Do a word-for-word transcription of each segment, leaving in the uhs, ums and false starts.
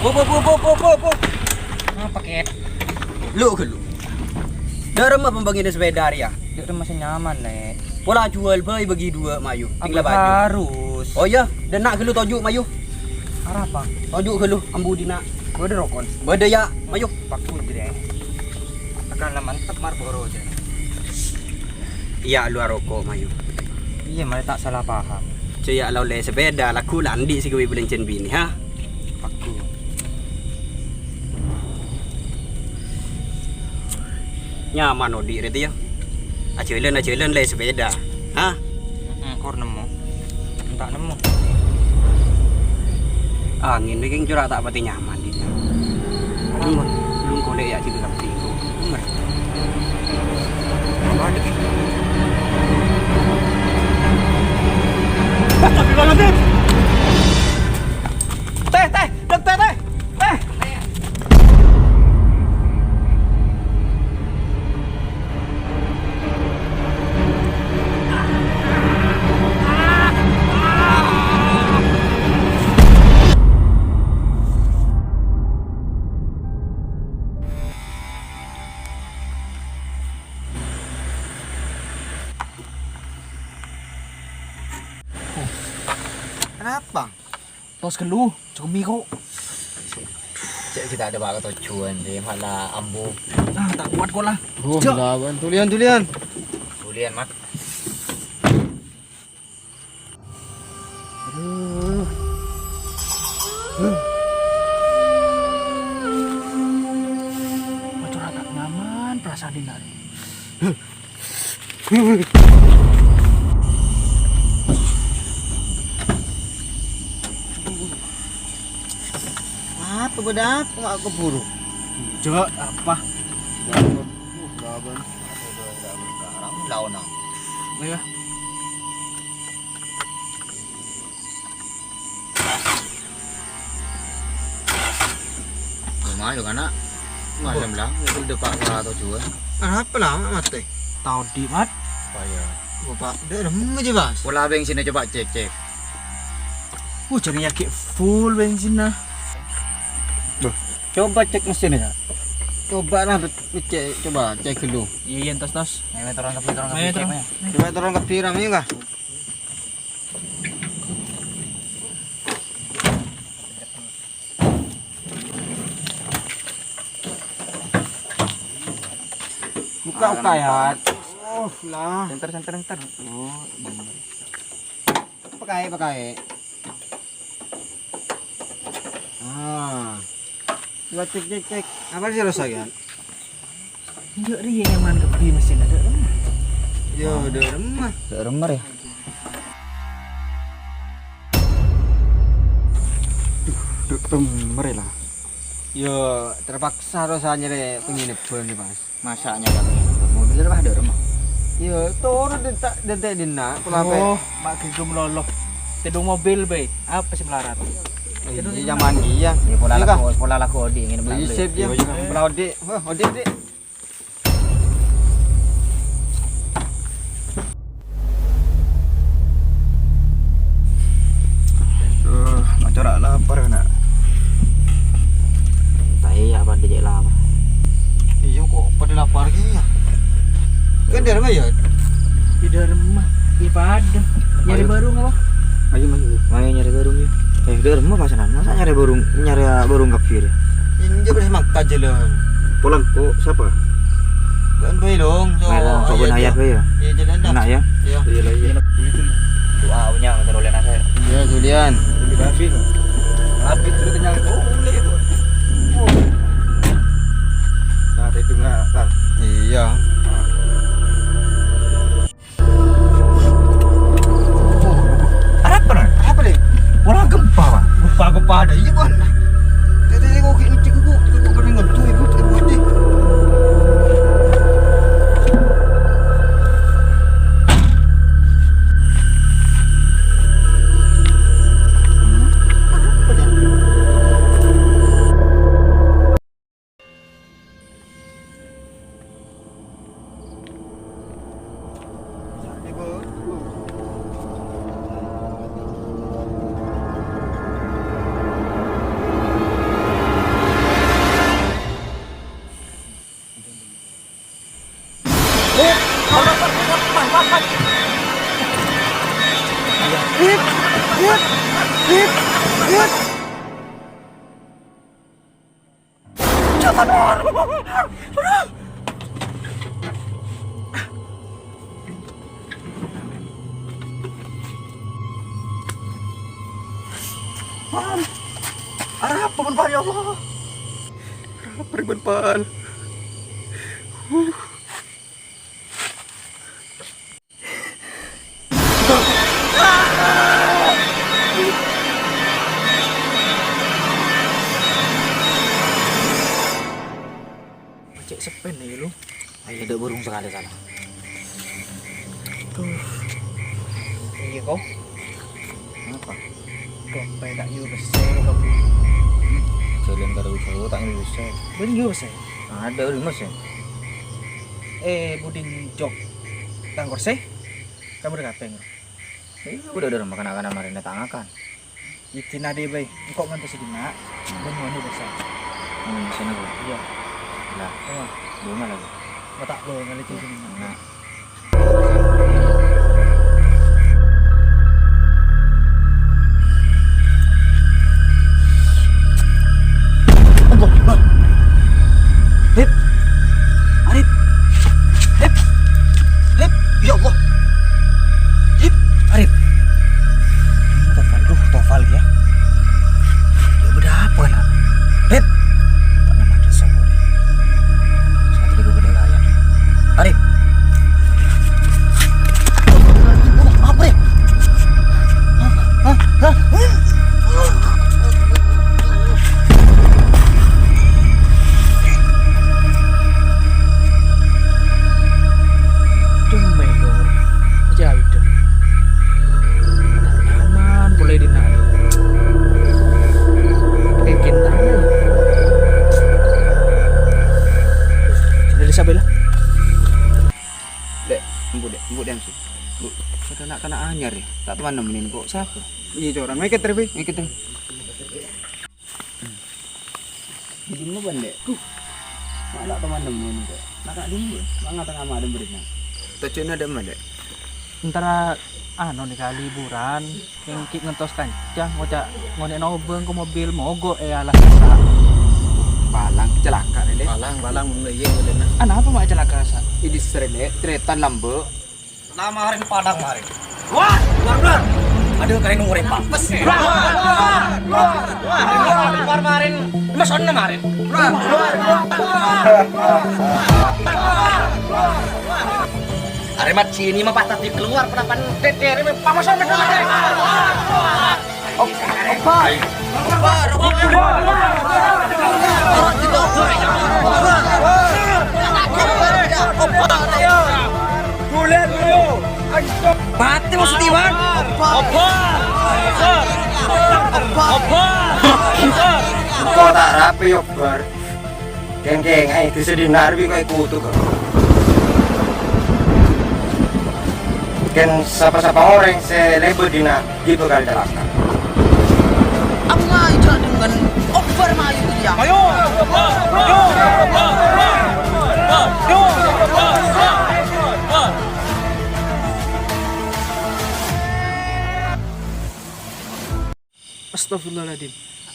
Pop, pop, pop, pop, pop, pop. Apa, Kèt? Lu, lu. Dâ'remma pembangkènna sepeda rèya? Dâ'remma sè nyaman, Lè'. Pola juwâl bhâi bâgi duwâ', mayu. Tinggal baju. Harus. Oh iyâ, dâ' enna' ghâllu toju', mayu. Arapa? Toju' ghâllu, ambu dinna'. Bâdâ rokon? Bâdâ, yâ, mayu. Paku, Jrè. Tekan la mantep Marlboro, Jrè. Iyâ, lu aroko', mayu. Iyâ, malè ta' sala paham. Jâ' iyâ la ollè sepeda, lagghu' la andi' sè ghâbây bâlânjhâna binè, ha? Paku. Nyaman odi' rèya, yâ. Ajhâlân, ajhâlân lè sepeda. Ha? Heeh, kor nemmo. Enta' nemmo. Angèn rèya kèng cora' ta' patè nyaman, Dit. Lung, lung kolè' yâ, jhâ' kabbhi, kok. Bener. Astagfirullahaladzim. Teh, teh, teh, teh, teh. Kenapa? Tos ghâllu, cumi kok. Cè' kita ada baka tujuan deh, malah ambu. Ah, ta' kowat kok lah. Oh, jok. Lawan. Tulian, tulian. Tulian, Mat. Aduh. Huh. Kok cora' ta' nyaman perasaan ini. Apa bâdâ apa ma' keburu? Jok, apa? Lawan. Ayo. Lumayan, kan, Nak? Malem lah, itu udah pak salah tujuan. Kenapa lah, Mat, matè? Tao di, Mat. Apa ya? Bapak, dâ' remma jiyâ, Bas. Pola bensinnya coba cek-cek. Wah, jârèya ghi' full bensinna. Duh, coba cek mesinnya, ya. Coba lah, cek, coba cek dulu. Iya, iya, tos, tos. Ayo, turun ke, turun ke, ayo, turun. Coba turun ke biram, iya, enggak? Buka, buka, ya. Oh, lah. Senter, senter, senter. Oh, bener. Pakaè, pakaè. Ah. Coba cek, cek, cek. Apa sih rusak, ya? Enjâ' rèya nyaman kabbhi mesinna, dâ' remma. Yo, dâ' remma. Dâ' remma, ya. Duh, dâ' remma, ya, lah. Yo, terpaksa harus nyarè penginapan, nih, Mas. Masa nyarè penginapan? Mobil apa dâ' remma? Yo, turun denta', denta' dinna', kenapa? Oh, mak gigum lolo. Tèdung mobil, bâi. Apa sih melarat? Iya, nyaman, iya. Iya, pola laku, pola laku odi', ngene, Bang. Iya, sip, ya. Pola odi'. Wah, odi', odi'. Duh, macara lapar, nak. Entah iya, apa dia cek lapar. Iya, kok pada lapar gini ya? Kan dari mana ya? Di dalam mah, di padang. Nyari ayo. Barung apa? Ayo, ayo. Ayo nyari barung ya. Eh, dari mana pasanan? Masa nyari barung, nyari barung kafir ya? Ini aja pada semangka jalan. Pulang kok siapa? Kan bae dong, so. Bae dong, so, ayo, benar ya, ayo. Bae ya? Iya, jalan dah. Enak ya? Iya. Iya lah, iya. Doa punya, motor oleh nasa. Iya, Julian. Lebih rapi, no. Rapi, itu kenyang. Oh, boleh, Bu. Oh. Nah, ada itu nggak, Kang? Iya. Arapa, Ran? Arapa, Lè'? Pola gempa, Pak. Gempa, gempa ada. Iya, Bang. Tadi kok gini, cek, kok, kok pada ngentu, ibu, ibu, ibu. Apa, ya? Pal, arapa bân Pal, ya Allah? Arapa rè bân Pal? Huh. Cè' seppèna, yâ, Lu. Ayo, dâ' burung sakalè sala. Tuh. Iyâ, Ko. Napa? Klempè ta' nyuruh pèssè, Ko. Hmm. Jhâlân ka jhâu ta' nyuruh pèssè. Bâdâ nyuruh pèssè? Adâ, Lu, Mas, yâ. Eh, buding jok. Tang korsè. Kamu udah kapèng. Iyâ, udah, udah, makan-makan marèna ta' ngakan. Iyâ, dina dhi, Bay. Engko' ngantos dina. Hmm. Bân ngono, Bos. Hmm, sini, Bu. Iyâ. Lah. Apa? Bunga lagi. Mata lo ngalih sini. Nah. Allah, Bang. Rip. Arif. Rip. Rip. Ya Allah. Rip. Arif. Tofal, duh, Tofal, ya. Ya, bâdâ apa, Nak? Rip. Tak nama ada sapa, Rip. Satu lagi bâdâ raya, Rip. Arif. Apa, Rip? Hah? Hah? Hah? Dem, Mayor. Jawab, dem. Aman, polè dina. Mungkin tahu. Dari Isabella. Dek, embu, Dek, embu, Dek, embu. Bu, ada anak-anak anyar ya? Tak teman nemenin kok, siapa? Iya, coran. Meket, Rip. Meket, Rip. Di mana, Bang, Dek? Tuh. Mana teman-teman, Dek? Nak, nak di mana? Mana tengah malam berdina? Tujuannya ada mana, Dek? Entara, anu, nih, kali liburan, yang ki ngentos kanca, ngoca' ngonè nobeng ke mobil, mogok, eh, alah, kasa. Palang, celaka, nih, Dek. Palang, palang, bener, iya, bener. Ana apa mak celaka, sa? Ini sering, Dek, ceretan lambe. Nah, marèn padang marèn. Keluar, keluar, keluar. Aduh, keren ngoreng papes. Keluar, keluar, keluar, keluar, keluar marèn. Mas Ona marèn. Keluar, keluar, keluar, keluar. Are mat sini mah patah di keluar, penapan dede, are mah pamasan bener. Opa. Mati maksud Iwan. Opa. Opa. Engko' ta' rapi, Obar. Kèng-kèng aè, dissa dinna' bi' koè kutuk. Kèng sapa-sapa orèng sè lèbât dinna' ghi' bhâkal calaka. Aku ngai jâ' dengan Obar mayu, ya. Ayo! Ayo! Astagfirullahaladzim.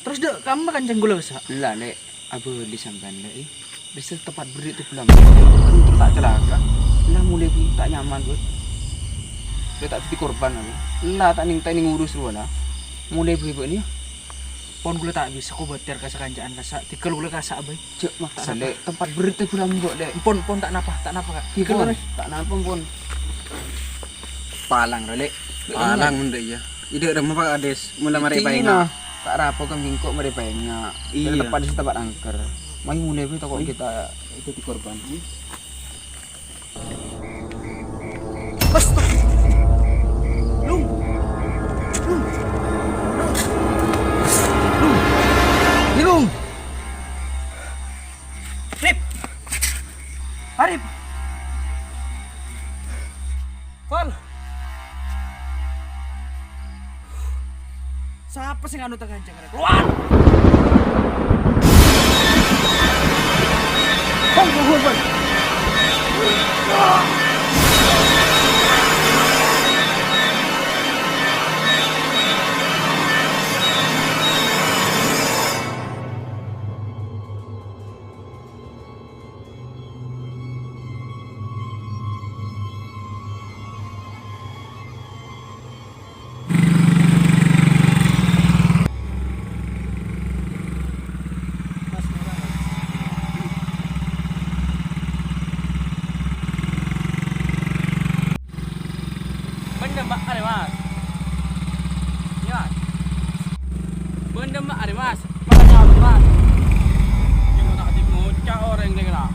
Terros dâ' kamma kancèng ghulâ, Sa'? Ella, Lè'. Abâli sampèyan, Lè', è. Dissa tempat berri' tè bulan. Untung ta' calaka. Ella molè bi' ta' nyaman, bâ. Lè' ta' dhâddhi korban, aku. Ella ta' nèng, ta' nèng ngurus rowa, la. Molè bi' bâ'na, ya. Pon ghulâ ta' bisa kobâtèr ka sakanca'an kassa'. Tèghâl ghulâ kassa', bâi. Jâ' mak ta' napa. Tempat berri' tè bulan, bâ, Lè'. Pon, pon ta' napa, ta' napa, Kak. Tèghâl, Lè'. Ta' napa, pon. Palang, Lè'. Palang, mon dâ' iyâ. Idâ' remma, Pak Kades, mula marè paènga'. Ta' rapo kan bingko' marè paènga'. Iyâ. Tempat di tempat angker. Mai mulai bi' toko kita itu di korban. Bes, tuh. Lung. Lung. Lung. Lung. Rip. Arif. Fal. Sapa sè nganu tengah jang? Keluar! Hong, hong, hong, hong. Arè, Mas. Iyâ, Mas. Bâ'na ma' arè, Mas. Makanya, Mas. Gimana tadi ngocak orang ini kena?